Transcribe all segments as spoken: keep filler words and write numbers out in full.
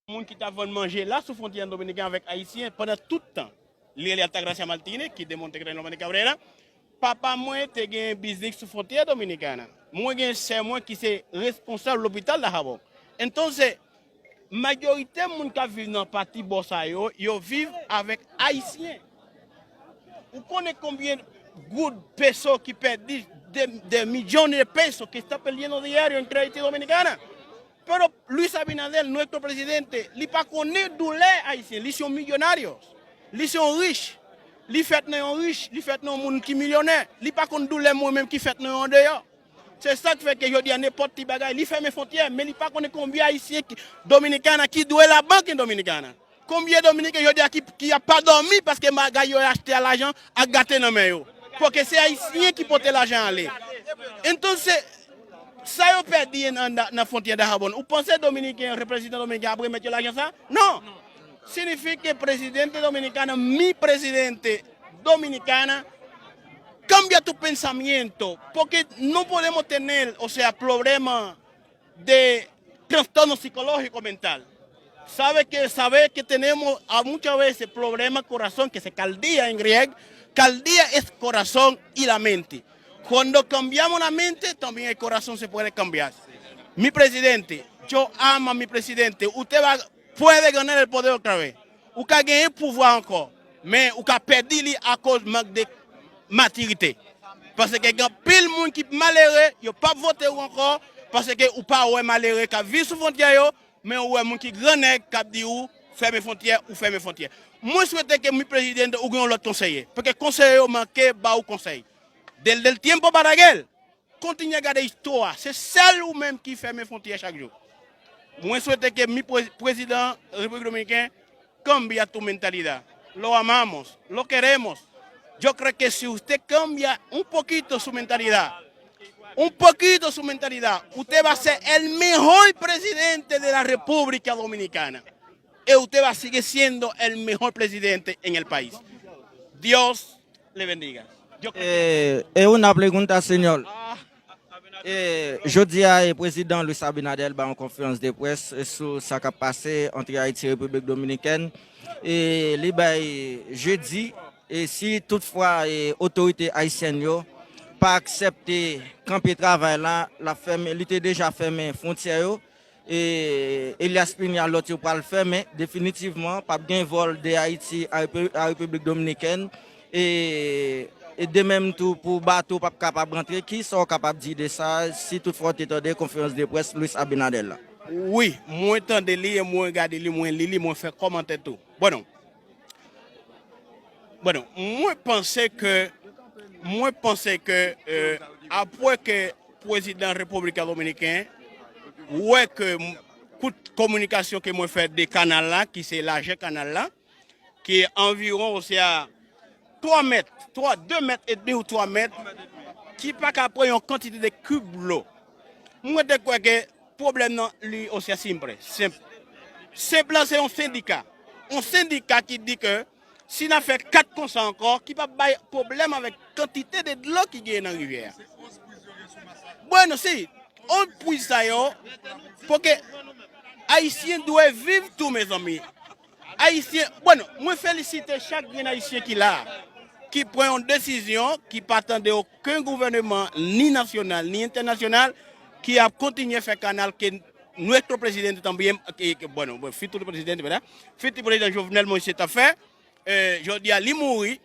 Moun ki t ap vann manje la sou fwontyè dominiken avèk ayisyen pandan tout tan. Li rele Altagracia Martinez, ki demontre ke Dominica Brera. Papa mwen te gen biznis sou fwontyè Dominikana. Mwen gen sè mwen ki se responsab lopital Dajabón. Entonces, majorite moun k ap viv nan pati bò sa yo, yo viv avèk ayisyen. Ou konnen konbyen goud, peso ki pèdi, de, de millones de pesos que está perdiendo diario entre Haití y Dominicana? Pero Luis Abinader, nuestro presidente, li pa konnen doulè ayisyen. Li se yon milyonaryo. Li se yon rich. Li fèt nan yon rich. Li fèt nan yon moun ki milyonè. Li pa konn doulè mwen menm ki fèt nan yon andeyò. Se sa k fè ke jodi a nenpòt ti bagay, li fèmen fwontyè, men li pa konnen konbyen ayisyen ki, Dominikana ki dwe labank Dominikana. Konbyen Dominiken jodi a ki, ki ap pa dòmi paske bagay yo achte a lajan ak gate nan men yo. Paske se ayisyen ki pote lajan ale. Entonces, sa yo pèdi nan, nan, nan fwontyè Dajabón, ou panse Dominiken, reprezentan Dominiken ap remèt yo lajan sa? Non. Significa que presidente dominicana, mi presidente dominicana, cambia tu pensamiento, porque no podemos tener, o sea, problema de trastorno psicológico mental. Sabe que, sabe que tenemos a muchas veces problema corazón, que se caldía en griego, caldía es corazón y la mente. Cuando cambiamos la mente, también el corazón se puede cambiar. Mi presidente, yo amo a mi presidente. Usted va, puede ganar el poder otra vez. Ou ka genyen pouvwa ankò, men ou ka pèdi li akoz mank de matirite. Paske gen anpil moun ki malere, yo p ap vote ou ankò, paske ou pa wè malere k ap viv sou fwontyè yo, men ou wè moun ki grannèg k ap di ou fèmen fwontyè, ou fèmen fwontyè. Mwen swete ke mi presidente ou gen yon lòt konseye, paske konseye yo manke ba ou konsèy. Desde el tiempo para aquel, kontinye gade istwa. Se sèl ou menm ki fèmen fwontyè chak jou. Mwen swete ke mi pre- prezidan Repiblik Dominiken cambia tu mentalidad. Lo amamos, lo queremos. Yo creo que si usted cambia un poquito su mentalidad, un poquito su mentalidad, usted va a ser el mejor presidente de la República Dominicana. Y usted va a seguir siendo el mejor presidente en el país. Dios le bendiga. Yo creo que... Eh, es una pregunta, señor. Eh, jodi a, eh, prezidan Luis Abinader bay yon konferans de près, eh, sou sa k ap pase ant Ayiti e Repiblik Dominikèn. E li bay jedi, e si toutfwa, eh, otorite ayisyèn yo pa aksepte kanpe travay la, l ap fèmen, li te deja fèmen fwontyè yo. E Elias Piña, lòt yo pral fèmen definitivman, p ap gen vòl de Ayiti a Repi- a Repiblik Dominikèn. E, e de menm tou pou bato p ap kapab rantre. Kisa w kapab di de sa, si toutfwa w te tande konferans de près Luis Abinader la? Wi, mwen tande li e mwen gade li, mwen li li, mwen fè kòmantè tou. Bon, bon, mwen panse ke, mwen panse ke, eh, apre ke prezidan Repiblik Dominiken wè ke m- kout kominikasyon ke mwen fè de kanal la, ki se lajè kanal la, ki anviwon, osea twa mèt, twa, de mèt edmi ou twa mèt, ki pa ka pran yon kantite de kib dlo. Mwen te kwè ke pwoblèm nan li osea senp, senp. Senp la se yon sendika. Yon sendika ki di ke si n a fè kat konsa ankò, ki p ap bay pwoblèm avèk kantite de dlo ki genyen nan rivyè a. Bueno, si, on pwiz sa yo, paske Ayisyen dwe viv tou, mezanmi. Ayisyen, bueno, mwen felisite chak grenn Ayisyen ki la, ki pran yon desizyon, ki pa tande okenn gouvèneman, ni nasyonal, ni entènasyonal, ki ap kontinye fè kanal ke nuestro presidente también, que, que, bueno, bueno, future presidente, ¿verdad? Future president Jovenel Moïse t ap fè, eh, jodi a li mouri,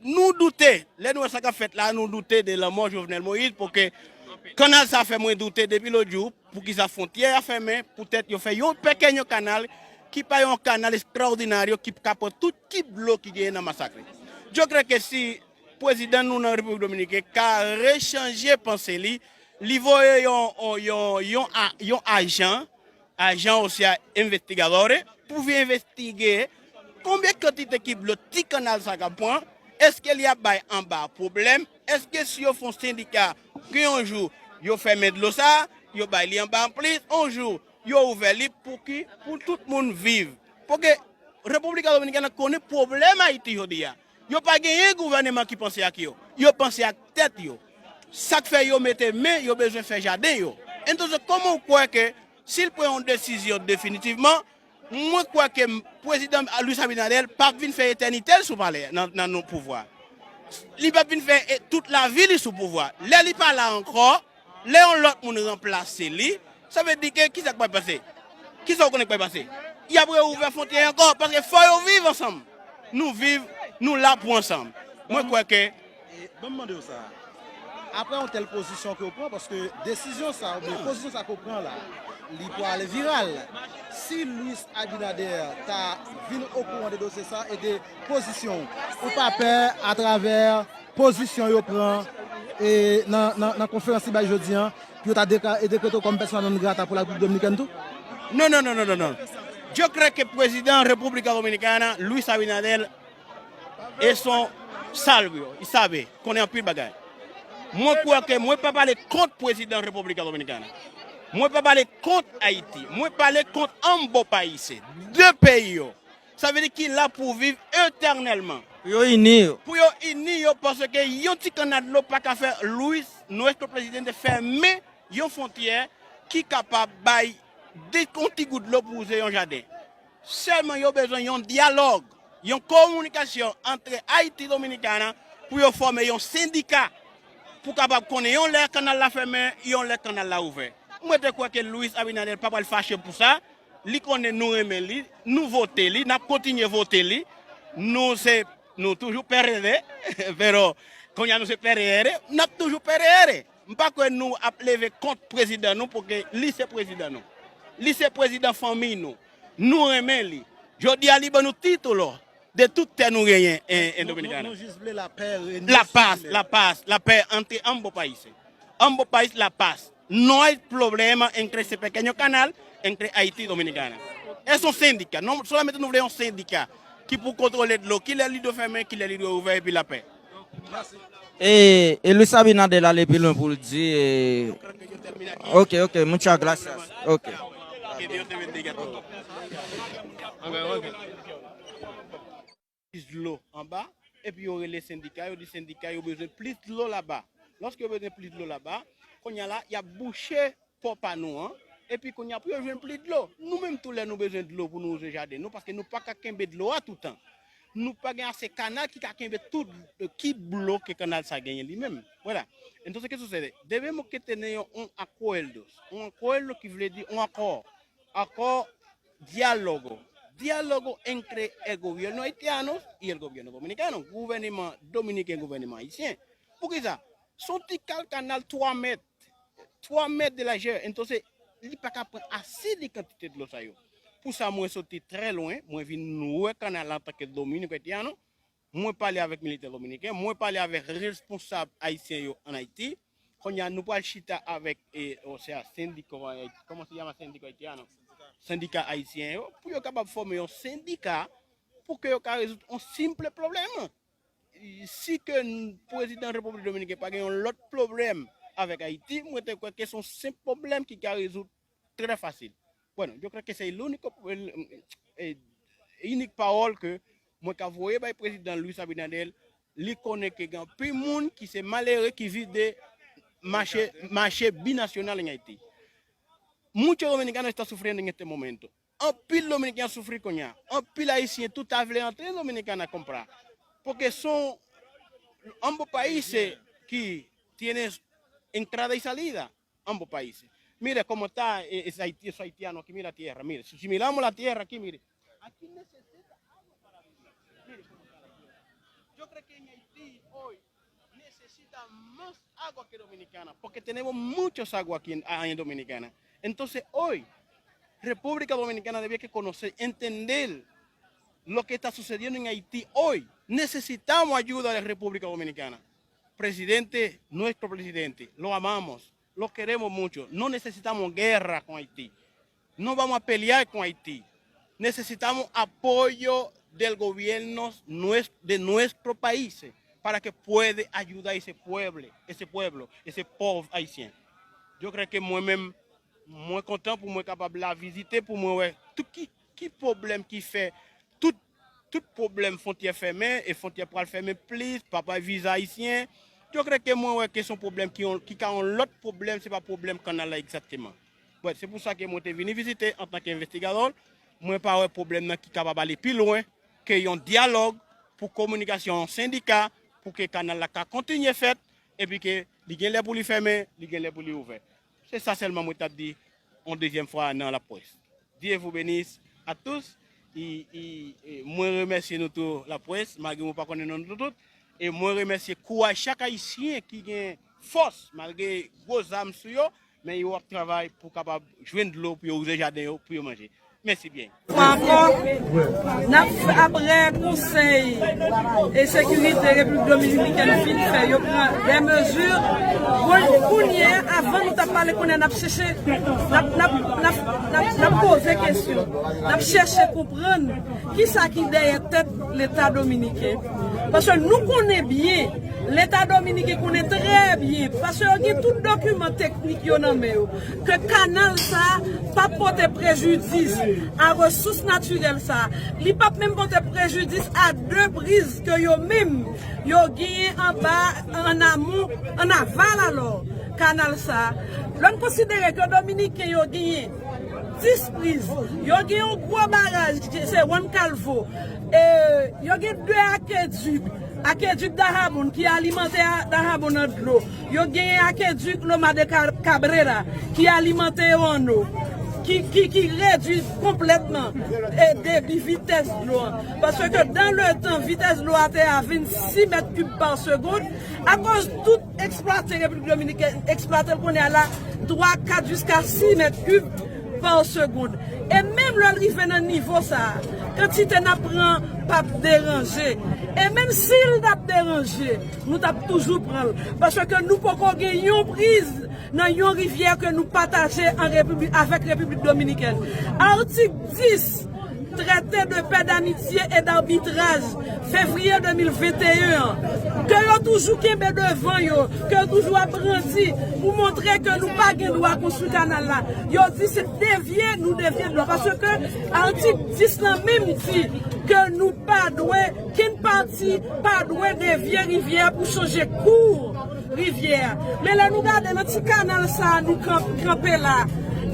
nou doute, lè nou wè sa k ap fèt la, nou doute de lanmò Jovenel Moïse, paske kanal sa fè mwen doute depi lòt jou, poukisa fwontyè a fèmen, poutèt yo fè yon peken yon kanal, ki pa yon kanal estraòdinaryo, ki ka pran tout kib dlo ki genyen nan Masakre. Yo kwè ke si prezidan nou nan Repiblik Dominiken ka rechanje panse li, li voye yon, yon, yon, yon a- yon ajan, ajan osea investigadores, pou vin envestige konbyen kantite kib dlo ti kanal sa ka pran, èske li ap bay anba pwoblèm, èske si yo fè yon sendika ke yon jou yo fèmen dlo sa, yo bay li anba anplis, yon jou yo ouvè li pou ki, pou tout moun viv. Paske Repiblik Dominikèn konnen pwoblèm Ayiti jodi a. Yo pa genyen gouvèneman ki panse ak yo. Yo panse ak tèt yo. Sa k fè yo mete men, yo bezwen fè jaden yo. Entonces, kòman w kwè ke si l pran yon desizyon definitivman, Mwen kwè ke m- prezidan Luis Abinader p ap vin fè etènite l sou palè nan, nan nou pouvwa. Li p ap vin fè e- tout lavi li sou pouvwa. Lè li pa la ankò, lè yon lòt moun ranplase li, sa vle di ke kisa k pral pase? Kisa w konnen k pral pase? Y ap reouvè fwontyè ankò, paske fò yo viv ansanm. Nou viv, nou la pou ansanm. Mwen kwè ke E, ban m mande w sa. Apre yon tèl pozisyon ke w pran, paske desizyon sa, oubyen pozisyon sa ke w pran la, li pwale viral. Si Luis Abinader ta vin okouran de dosye sa e de pozisyon, ou pa pè atravè pozisyon yo pran e nan, nan, nan konferans li bay jodi a, pou yo ta dekla- e dekrete w kòm persona non grata pou la Repiblik Dominikèn tou? Non, non, non, non, non, non. Yo kwè ke prezidan República Dominicana, Luis Abinader, e son sabio, y sabe, konnen anpil bagay. Mwen kwè ke mwen pa pale kont prezidan República Dominicana. Mwen pa pale kont Ayiti. Mwen pale kont ambos países. De peyi yo. Sa vle di ki la pou viv etènèlman. Pou yo ini yo. Pou yo ini yo, paske yon ti kannal dlo pa ka fè Luis, nuestro presidente, fèmen yon fwontyè ki kapab bay de, yon ti gout dlo pou wouze yon jaden. Sèlman yo bezwen yon dyalòg, yon kominikasyon antre Ayiti Dominikana pou yo fòme yon sendika pou kapab konnen yon lè kannal la fèmen, yon lè kannal la ouvè. Mwen te kwè ke Luis Abinader pa pral fache pou sa. Li konnen nou renmen li, nou vote li, n ap kontinye vote li. Nou se, nou toujou P R D, pero kounye a nou se P R R, n ap toujou P R R. M pa kwè nou ap leve kont prezidan nou, paske li se prezidan nou. Li se prezidan fanmi nou. Nou renmen li. Jodi a, li ban nou titulo de tout tè nou genyen en, en Dominikana. Nou jis vle lapè, la paz, la paz, la pè entre ambos países. Ambos países, la paz. No hay problema entre ese pequeño canal entre Haití y Dominicana. Es un sindika. Non, solamente nou vle yon sendika ki pou kontwole dlo. Kilè li dwe fèmen, kilè li dwe ouvè, epi lapè. E, e Luis Abinader ale pi lwen pou l di, e, ok, ok, muchas gracias. Ok. Plis dlo anba, epi yo rele sendika, yo di sendika yo bezwen plis dlo laba. Lòske yo bezwen plis dlo laba, kounye a la, y ap bouche pò pa nou an, epi kounye a pou yo jwenn plis dlo. Nou menm tou lè nou bezwen dlo pou nou wouze jaden nou, paske nou pa ka kenbe dlo a toutan. Nou pa gen ase kanal ki ka kenbe tout, eh, ki dlo ke kanal sa genyen li menm. Vwala. Entonces, ¿qué sucede? Debemos que tener un acuerdo. Un acuerdo ki vle di un accord. Accord, diálogo. Diálogo entre el gobierno haitiano y el gobierno dominicano. Gouvènman dominiken, gouvènman ayisyen. Poukisa? Se yon ti kal kanal twa mèt. Twa mèt de lajè. Entonces, li pa ka pran ase de kantite dlo sa yo. Pou sa, mwen soti trè lwen, mwen vin wè kanal la antanke Dominico Haitiano. Mwen pale avèk militè dominiken, mwen pale avèk responsab ayisyen yo ann Ayiti. Kounye a, nou pral chita avèk, e, o sea, sendiko, kòman se llama, sendiko haitiano? Sendika ayisyen yo, pou yo kapab fòme yon sendika, pou ke yo ka rezoud yon senp pwoblèm. Si ke n- prezidan Repiblik Dominiken pa gen yon lòt pwoblèm avèk Ayiti, mwen te kwè ke se yon senp pwoblèm ki ka rezoud trè fasil. Bueno, yo creo que es el único, el, eh, inik pawòl ke mwen ka voye bay prezidan Luis Abinader, li konnen ke gen anpil moun ki se malere ki viv de mache, mache binasyonal en Haiti. Muchos dominicanos están sufriendo en este momento. Anpil dominiken ap soufri kounye a. Anpil ayisyen tou ta vle antre Dominikana a comprar. Porque son ambos países que tienen entrada y salida. Ambos países. Mire cómo está, eh, es Haiti, es haitiano aquí, mira tierra, mire. Si, si miramos la tierra aquí, mire. Aquí necesita agua para vivir. Mire cómo está la tierra. Yo creo que en Haití hoy necesita más agua que Dominicana, porque tenemos muchos agua aquí en, en Dominicana. Entonces, hoy, República Dominicana debe que conocer, entender lo que está sucediendo en Haití hoy. Necesitamos ayuda de República Dominicana. Presidente, nuestro presidente, lo amamos, lo queremos mucho. No necesitamos guerra con Haití. No vamos a pelear con Haití. Necesitamos apoyo del gobierno nues- de nuestro país para que puede ayudar ese pueblo, ese pueblo, ese pobre haitiano. Yo kwè ke mwen menm, mwen kontan pou mwen kapab la vizite, pou mwen wè tout ki, ki pwoblèm ki fè tout, tout pwoblèm fwontyè fèmen, e fwontyè pral fèmen plis, pa bay viza ayisyen. Yo kwè ke mwen wè ke se yon pwoblèm ki, yon- ki ka yon lòt pwoblèm, se pa pwoblèm kanal la egzakteman. Bon, se pou sa ke mwen te vini vizite antanke envestigadò, Mwen pa wè pwoblèm nan ki kapab ale pi lwen ke yon dyalòg pou kominikasyon yon sendika, pou ke kanal la ka kontinye fèt, epi ke li gen lè pou li fèmen, li gen lè pou li ouvè. Se sa sèlman mwen t ap di yon dezyèm fwa nan laprès. Dieu vous bénisse à tous. E, e, e, mwen remèsye nou tou laprès, malgre mwen pa konnen non nou tout. E mwen remèsye kouraj chak Ayisyen ki gen fòs, malgre gwo zam sou yo, men yo ap travay pou kapab jwenn dlo pou yo wouze jaden yo, pou yo manje. Mèsi byen. Fwa ankò, n ap, apre Konsèy e Sekirite Repiblik Dominikèn fin fè, yo pran de mezi. Bon, kounye a, avan nou t ap pale, kounye a n ap chèche, n ap, n ap, n ap, n ap, n ap poze kesyon, n ap chèche konprann kisa ki dèyè tèt Leta dominiken. Paske nou konnen byen, Leta dominiken konnen trè byen, paske yo gen tout dokiman teknik yo nan men yo, ke kanal sa a p ap pote prejidis a resous natirèl sa a. Li p ap menm pote prejidis a de priz ke yo menm yo genyen anba, ann amon, ann aval alò, kanal sa a. Lè n konsidere ke Dominiken yo genyen dis priz, yo gen yon gwo baraj, se Juan Calvo, e yo gen de akedik, akedik Dajabón ki alimante a, Dajabón an dlo. Yo genyen akedik Loma de Ca-, Cabrera ki alimante yo ann dlo, ki, ki, ki redui konplètman, e, debi vitès dlo an. Paske dan le tan, vitès dlo a te a vennsis mèt kib pa segonn. Akoz tout eksplwate Repiblik Dominikèn, eksplwate l kounye a la twa, kat, jiska sis mèt kib pa segonn. E menm lè l rive nan nivo sa a, kantite n ap pran p ap deranje. E menm si l t ap deranje, nou t ap toujou pran l. Paske nou poko gen yon priz nan yon rivyè ke nou pataje an Repiblik, avèk Repiblik Dominikèn. Atik dis, Traité de paix, d'amitié et d'arbitrage, fevriye de mil venteyen an, ke yo toujou kenbe devan yo, ke yo toujou ap brandi pou montre ke nou pa gen dwa konstwi kanal la. Yo di se devye, nou devye dlo. Paske atik dis lan menm di ke nou pa dwe, kenn pati pa dwe devye rivyè pou chanje kou rivyè a. Men lè nou gade nan ti kanal sa a nou kan-, kanpe la,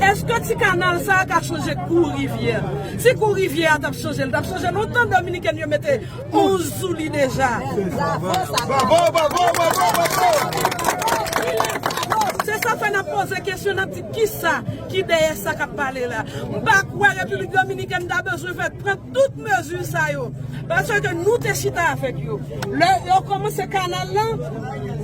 èske ti kanal sa a ka chanje kou rivyè a? Si kou rivyè a t ap chanje, l t ap chanje lontan. Dominikèn yo mete onz sou li deja. Bravo, bravo, bravo, bravo! Se sa fè n ap poze kesyon, n ap di kisa ki dèyè sa k ap pale la. M pa kwè Repiblik Dominikèn ta bezwen fè pran tout mezi sa yo. Paske nou te chita avèk yo. Lè yo kòmanse kanal lan,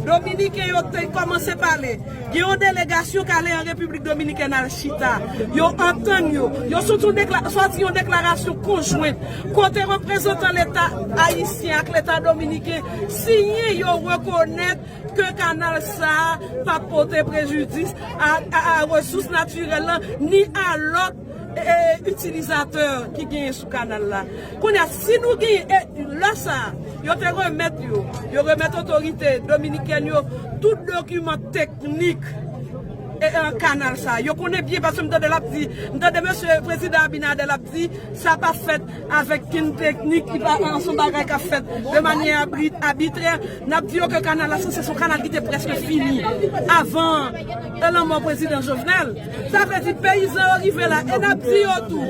Dominiken yo te kòmanse pale. Gen yon delegasyon k ale an Repiblik Dominikèn al chita. Yo antann yo. Yo soti yon dekla-, sòti yon deklarasyon konjwent kote reprezantan Leta ayisyen ak Leta dominiken siyen, yo rekonèt ke kanal sa a p ap pote prejidis a, a, a resous natirèl lan, ni a lòt, e, itilizatè ki genyen sou kanal la. Kounye a, si nou genyen, e, lè sa a, yo te remèt yo, yo remèt otorite dominikèn yo tout dokiman teknik, e, e, kanal sa a. Yo konnen byen, paske m tande l ap di, m tande mesye prezidan Abinader ap di, sa p ap fèt avèk kenn teknik, li pa, se yon bagay k ap fèt de manyè abri-, abitrè. N ap di yo ke kanal la sanse se yon kanal ki te prèske fini avan lanmò prezidan Jovenel. Sa vle di peyizan yo rive la, e n ap di yo tou,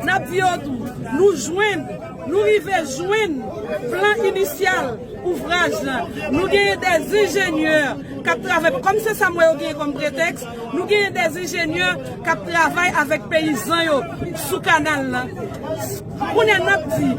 n ap di yo tou, nou jwenn, nou rive jwenn plan inisyal ouvraj lan. Nou genyen dè enjenyè k ap travay, kòm se sa m wè yo genyen kòm pretèks, nou genyen dè enjenyè k ap travay avèk peyizan yo sou kanal lan. Kounye a n ap di,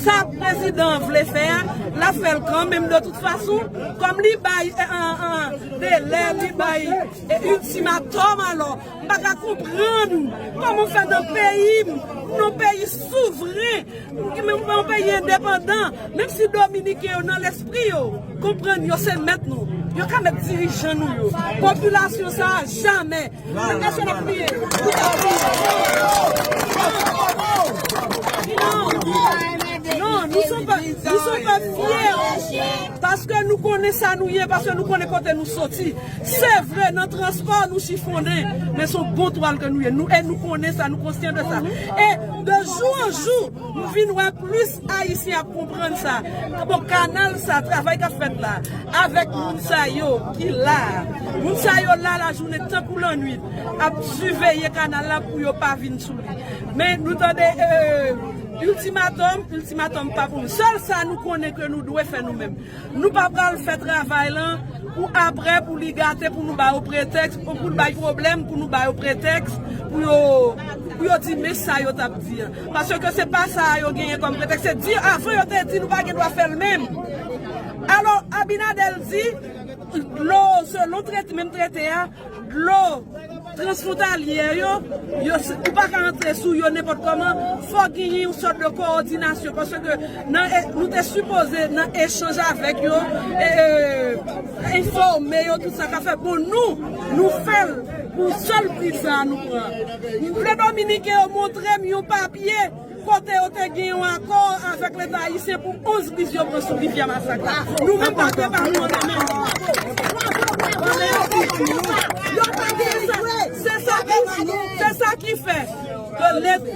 sa prezidan an vle fè a, l ap fè l kanmenm de tout fason, kòm li bay, e, an, an, delè, li bay, e, iltimatòm, alò, m pa ka konprann kòman w fè nan peyi m, nan peyi souvren, nan peyi endepandan, menm si Dominiken yo nan lespri yo, konprann yo se mèt nou, yo ka mèt dirijan nou yo. Popilasyon sa a, jamè. Èske n ap kriye? Non, non, nou se pa, Nou se yon pèp fyè, paske nou konnen sa nou ye, paske nou konnen kote nou soti. Se vre, nan transpò, nou chifonnen, men se yon bon twal ke nou ye. Nou, e nou konnen sa, nou konsyan de sa. E de jou an jou, nou vin wè plis Ayisyen ap konprann sa. Bon, kanal sa, travay k ap fèt la, avèk moun sa yo ki la, moun sa yo la lajounen tankou lannwit, ap siveye kanal la pou yo pa vin sou li. Men nou tande, euh, ultimatum, ultimatum pa pou nou. Sèl sa nou konnen ke nou dwe fè nou menm. Nou pa pral fè travay lan pou apre, pou li gate, pou nou ba yo pretèks, pou, pou l bay pwoblèm, pou nou ba yo pretèks, pou yo, pou yo di men sa yo t ap di an. Paske se pa sa yo genyen kòm pretèks. Se di avan yo te di nou pa gen dwa fè l menm. Alò, Abinader di, dlo, selon trete, menm trete a, dlo transfwontalye yo, yo, ou pa ka antre sou yo nenpòt kòman, fò genyen yon sòt de kowòdinasyon, paske nan, e, nou te sipoze nan echanj avèk yo, e, e, enfòme yo tout sa k ap fèt. Bon, nou, nou fè l pou sèl pri sa a nou pran. Lè Dominiken yo montre m yon papye, kote yo te gen yon akò avèk Leta ayisyen pou onz priz yo pran sou Rivyè Masak la. Nou menm pa te pa nou an menm. Se sa ki, se sa ki fè ke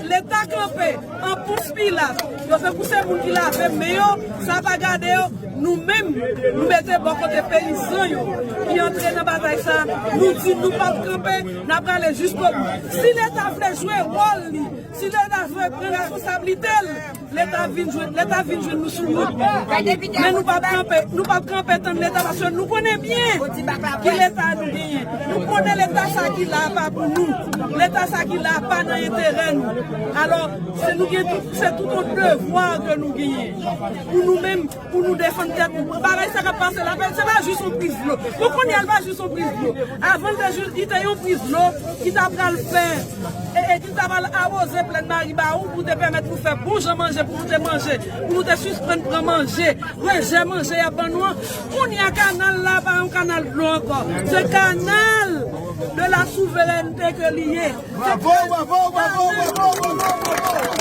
Leta kanpe an Pons Pilat. Yo fè pou se moun ki lave men yo, sa pa gade yo. Nou menm, nou mete bò kote peyizan yo ki antre nan batay sa. Nou di nou p ap kanpe, n ap prale jiskobou. Si Leta vle jwe wòl li, si Leta vle pran responsablite l, Leta vin jwenn, Leta vin jwenn nou sou wout. Men nou p ap kanpe, nou p ap kanpe tann Leta, paske nou konnen byen ki Leta nou genyen. Nou konnen Leta sa ki la pa pou nou. Leta sa ki la pa nan enterè nou. Alò, se nou gen tout, se tout yon devwa ke nou genyen pou nou menm, pou nou defann tèt nou. Bagay sa k ap pase la, se pa jis yon priz dlo. Bon, kounye a l pa jis yon priz dlo. Avan l te jis, li te yon priz dlo ki ta pral fè, e, e ki ta pral awoze plèn Maribawou pou te pèmèt nou fè bon jan manje, pou nou te manje, pou nou te sispann pran manje, rejè manje y ap ban nou an. Kounye a kanal la pa yon kanal dlo ankò. Se kanal de la souverènte ke li ye. Bravo, bravo, bravo, bravo, bravo, bravo.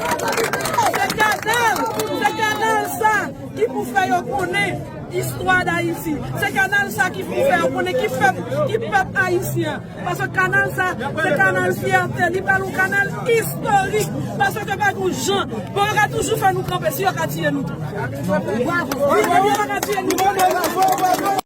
Se kanal, se kanal sa ki pou fè yo konnen istwa Dayiti. Se kanal sa ki pou fè yo konnen ki pèp, ki pèp ayisyen. Paske kanal sa, se kanal fyète, li pral yon kanal istorik. Paske pa gen jan, bon, yo ka toujou fè nou kanpe si yo ka tiye nou tou. Si yo ka tiye nou tou.